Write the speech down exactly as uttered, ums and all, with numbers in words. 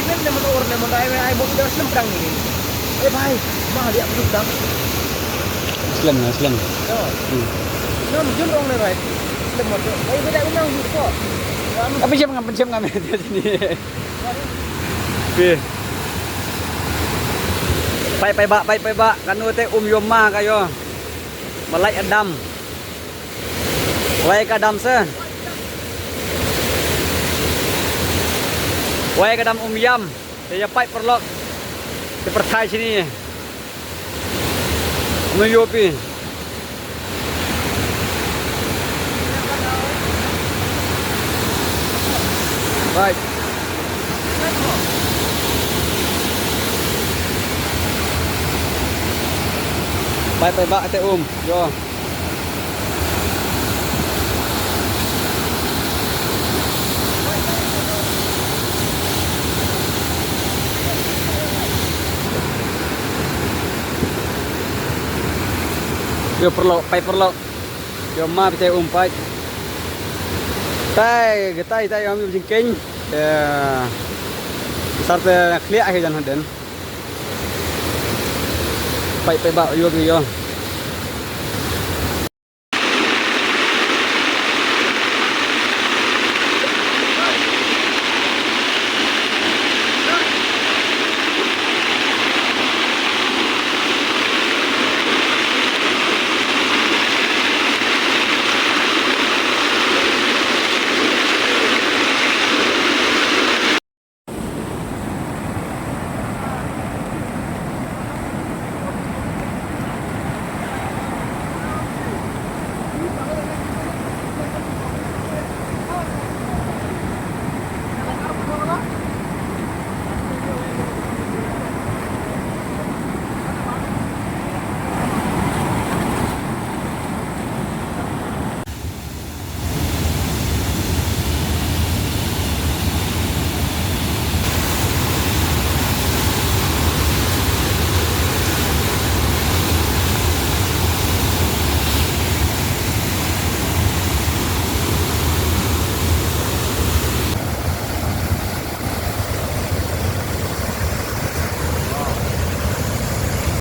Slem ne motor ne motor ai ai bok ida slem prang ni. Eh bhai, ma dia belum dang. Slem na slem. Yo. Hmm. Nam jun rong ne bhai. Slem motor. Ai beda unang jun ko. Apa siap ngam siap ngam sini. Pi. Pai pai ba pai pai ba kanu te um yoma ka yo. Malai adam. Wai ka dam se. Wai ka dam um yam. Te ya pai perlok. Te perthai sini. Anu yopi. Pai. Pai pai ba te um. Yo. Yo perlok, pai perlok. Yo ma bite um pai. Tai, getai tai yo mi jingkeng. Ya. Sar te khliak hi jan haden. Pai pai ba yo yo.